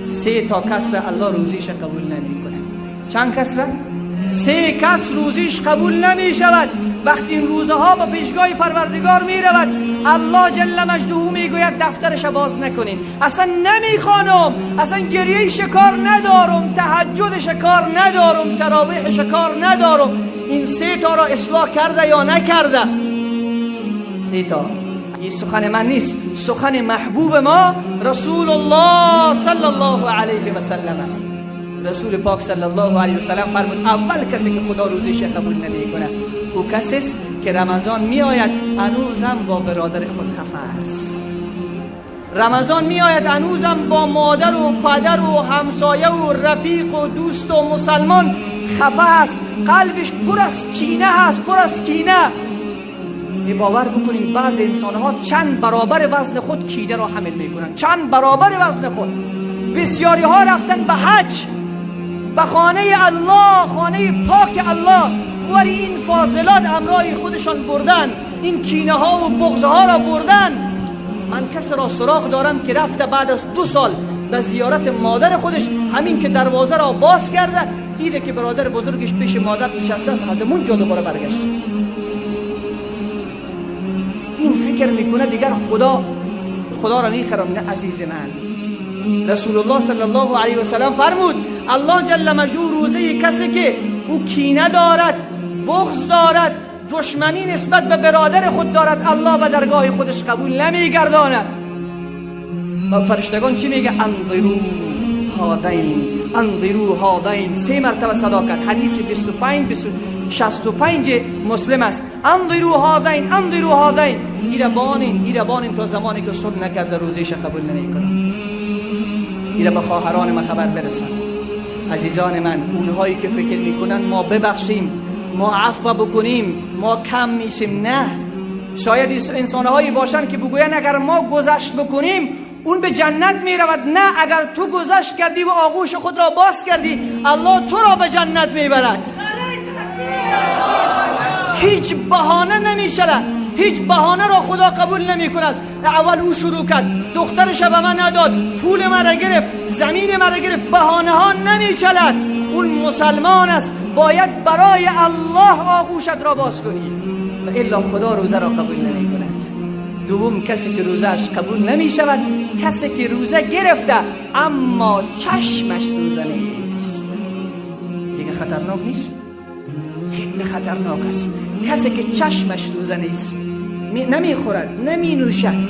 سه تا کس را الله روزیش قبول نمیکنه. چند کس را؟ سه کس روزیش قبول نمی شود. وقتی این روزه ها به پیشگاه پروردگار می رود، الله جل مجده می گوید دفترش باز نکنین، اصلا نمیخوانم، اصلا گریه شکار ندارم، تهجد شکار ندارم، تراویح شکار ندارم. این سه تا را اصلاح کرده یا نکرده؟ سه تا. این سخن من نیست، سخن محبوب ما رسول الله صلی الله علیه و سلم است. رسول پاک صلی الله علیه و سلم فرمود اول کسی که خدا روزیش قبول نمیکنه او کسی است که رمضان می آید هنوزم با برادر خود خفه است. رمضان می آید هنوزم با مادر و پدر و همسایه و رفیق و دوست و مسلمان خفه است، قلبش پر از کینه است، پر از کینه. می باور بکنیم بعض انسان ها چند برابر وزن خود کینه را حمل میکنند، چند برابر وزن خود. بسیاری ها رفتن به حج، به خانه الله، خانه پاک الله، ولی این فاضلات امرای خودشان بردن، این کینه ها و بغض ها را بردن. من کس را سراغ دارم که رفته بعد از 2 سال به زیارت مادر خودش، همین که دروازه را باز کرده دیده که برادر بزرگش پیش مادر نشسته است، از اونجا دوباره برگشت. این فکر میکنه دیگر خدا را میخرم. نه عزیز من، رسول الله صلی الله علیه و سلم فرمود الله جل مجده روزه کسی که او کینه دارد، بغض دارد، دشمنی نسبت به برادر خود دارد، الله به درگاه خودش قبول نمیگرداند. و فرشتگان چی میگه؟ انظروا هذین، انظروا هذین. 3 مرتبه صدا کرد. حدیث 25 65 مسلم است. انظروا هذین، انظروا هذین. ایربانین، ایربانین تا زمانی که صبح نکرده روزیش قبول نمیکنند. ایره به خواهران من خبر برسن. عزیزان من، اونهایی که فکر میکنن ما ببخشیم، ما عفو بکنیم، ما کم میشیم، نه. شاید انسانهایی باشن که بگوین اگر ما گذشت بکنیم اون به جنت میرود. نه، اگر تو گذشت کردی و آغوش خود را باز کردی، الله تو را به جنت میبرد. هیچ بهانه نمیشود، هیچ بهانه را خدا قبول نمی کند. اول او شروع کرد، دخترش به من نداد، پول مرا گرفت، زمین مرا گرفت. بهانه ها نمی چلد. اون مسلمان است، باید برای الله آغوشت را باز کنی و الا خدا روزه را قبول نمی کند. دوم کسی که روزه‌اش قبول نمی شود، کسی که روزه گرفته اما چشمش روزه نیست. دیگه خطرناک نیست؟ خیلی خطرناک است. کسی که چشمش روزه نیست، نمیخورد، نمی نوشد،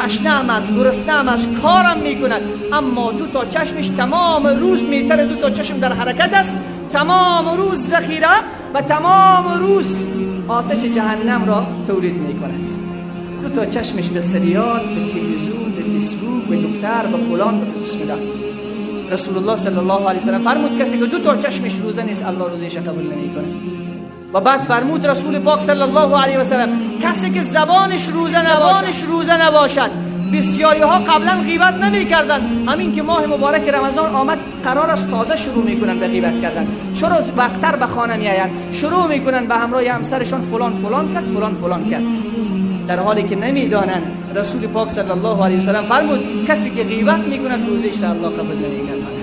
تشنه هم است، گرسنه هم است، کارم میکند، اما 2 تا چشمش تمام روز میتره، 2 تا چشم در حرکت است، تمام روز ذخیره و تمام روز آتش جهنم را تولید میکند. 2 تا چشمش به سریال، به تلویزیون، به فیسبوک، به دختر، به فلان، به بسم الله. رسول الله صلی الله علیه و سلم فرمود کسی که 2 تا چشمش روزه نیست، الله روزیش قبول نمیکنه. و بعد فرمود رسول پاک صلی الله علیه و سلم کسی که زبانش روزه نباشد. بسیاری ها قبلا غیبت نمی کردن، همین که ماه مبارک رمضان آمد قرار است تازه شروع میکنن به غیبت کردن. چرا وقتر به خانه میآیند، شروع میکنن به همراه همسرشان فلان فلان کرد، فلان فلان کرد، در حالی که نمیدانند. رسول پاک صلی الله علیه و سلم فرمود کسی که غیبت میکند روزش الله قبول نمیگرداند.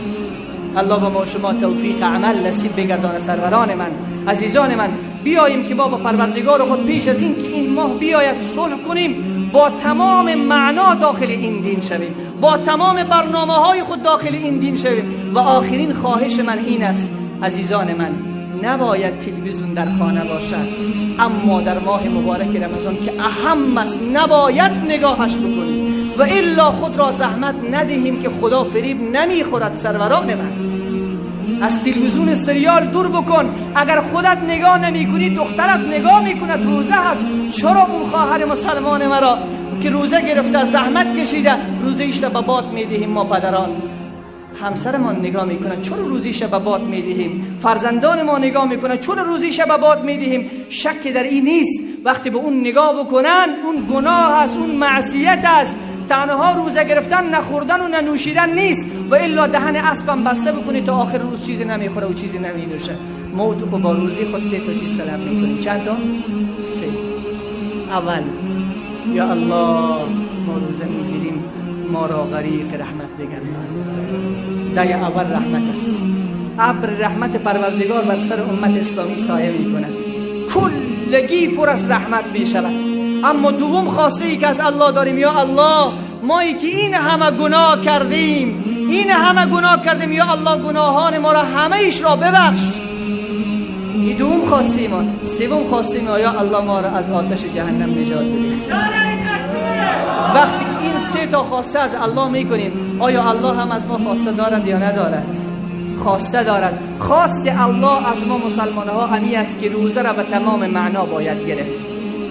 الله به ما شما توفیق عمل نصیب بگردانه. سروران من، عزیزان من، بیاییم که ما با پروردگار خود پیش از این که این ماه بیاید صلح کنیم، با تمام معنا داخل این دین شویم، با تمام برنامه های خود داخل این دین شویم. و آخرین خواهش من این است عزیزان من، نباید تلویزیون در خانه باشد، اما در ماه مبارک رمضان که اهم است نباید نگاهش بکنیم و الا خود را زحمت ندهیم که خدا فریب نمیخورد. سروران من، از تلویزیون سریال دور بکن. اگر خودت نگاه نمی کنی دخترت نگاه میکند، روزه هست. چرا اون خواهر مسلمان مرا که روزه گرفته، زحمت کشیده، روزه ایش را به باد میدهیم؟ ما پدران همسرمان نگاه میکنه، چرا روزیش به باد میدهیم؟ فرزندان ما نگاه میکنه، چرا روزیش به باد میدهیم؟ شک در این نیست وقتی به اون نگاه بکنن اون گناه است، اون معصیت است. تنها روزه گرفتن نخوردن و ننوشیدن نیست و الا دهن اسبم بسته بکنی تا آخر روز چیزی نمیخوره و چیزی نمینوشه. موت خود با روزی خود 3 تا چیز طلب میکنیم. چند تا؟ 3. اول یا الله، ما روزه میگیریم، ما را غریق رحمت بگردان. 10 اول رحمت است. ابر رحمت پروردگار بر سر امت اسلامی سایه می کند، کلگی پر از رحمت می شود. اما دوم خواسته ای که از الله داریم، یا الله، مایی که این همه گناه کردیم، این همه گناه کردیم، یا الله گناهان ما را همه ایش را ببخش. این دوم خواسته ما. سوم خواسته ما، یا الله ما را از آتش جهنم نجات بده. وقتی این سه تا خواسته از الله میکنیم، آیا الله هم از ما خواسته دارد یا ندارد؟ خواسته دارد. خواست الله از ما مسلمان ها امی است که روزه را به تمام معنا باید گرفت.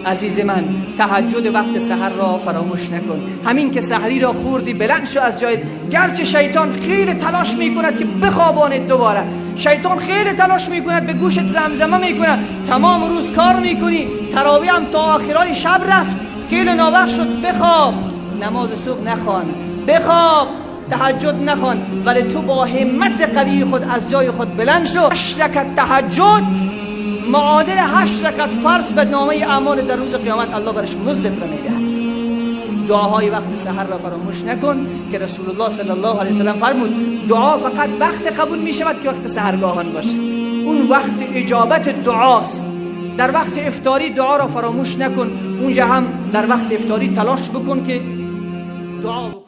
عزیز من، تهجد وقت سحر را فراموش نکن. همین که سحری را خوردی بلند شو از جایت. گرچه شیطان خیلی تلاش میکند که بخواباند دوباره، شیطان خیلی تلاش میکند، به گوشت زمزمه میکند، تمام روز کار میکنی، تراویح هم تا آخرای شب رفت، خیلی ناوقت شد، بخواب، نماز صبح نخوان، بخواب، تهجد نخوان، ولی تو با همت قوی خود از جای خود بلند شو. 8 رکعت تهجد معادل 8 رکعت فرض به نامه اعمال در روز قیامت الله برش مزدت را میدهد. دعاهای وقت سحر را فراموش نکن که رسول الله صلی الله علیه وسلم فرمود دعا فقط وقت قبول می شود که وقت سحرگاهان باشد. اون وقت اجابت دعاست. در وقت افطاری دعا را فراموش نکن. اونجا هم در وقت افطاری تلاش بکن که دعا بکن.